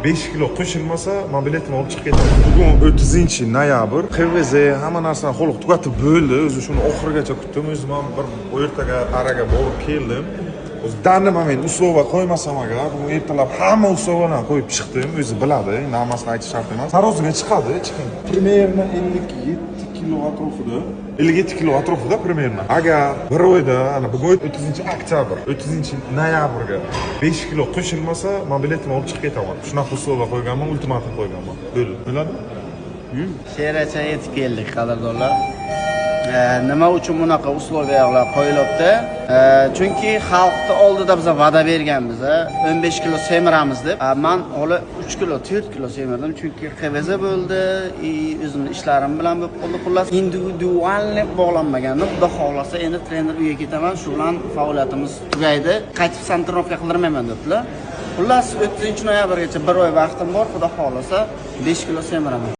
5 kilo qo'shilmasa, man biletimni olib chiqib ketaman. Bugun 30 noyabr. ХВЗ hamma narsani to'liq tugatib bo'ldi. O'zi shuni oxirigacha kutdim. O'zim ham bir ertaga araga borib keldim. O'zi данный момент условия qo'ymasam agar, bugun ertalab hamma условия larni qo'yib chiqdim. O'zi biladi, endi hammasini aytish shart emas. Taroziga chiqadi, chiqing. Примерно 57 kilo atrofida. 57 kilo atrofida примерно. Agar bir oyda, ana bugun 30 oktyabr, 30 noyabrga 5 kilo qo'shilmasa, man biletimni olib chiqib ketaman. Shunaqa условия qo'yganman, ultimatum qo'yganman. Bo'ldi. Bo'ladi? Sheracha yetib keldik, qadrdonlar. Nima uchun bunaqa условия lar qo'yilyapti? Chunki xalqni oldida biza va'da berganmiz, 15 kilo semiramiz deb. Man hali 3 kilo, 4 kilo semirdim, chunki ХВЗ bo'ldi, и o'zimni ishlarim bilan bo'lib qoldi. Xullas, индивидуальный bog'lanmagandim. Xudo xohlasa, endi trener uyga ketaman, shu bilan faoliyatimiz tugaydi. Qaytib тренировка qildirmayman debdilar. Xullas, 30 noyabrgacha bir oy vaqtim bor, Xudo xohlasa 5 kilo semiraman.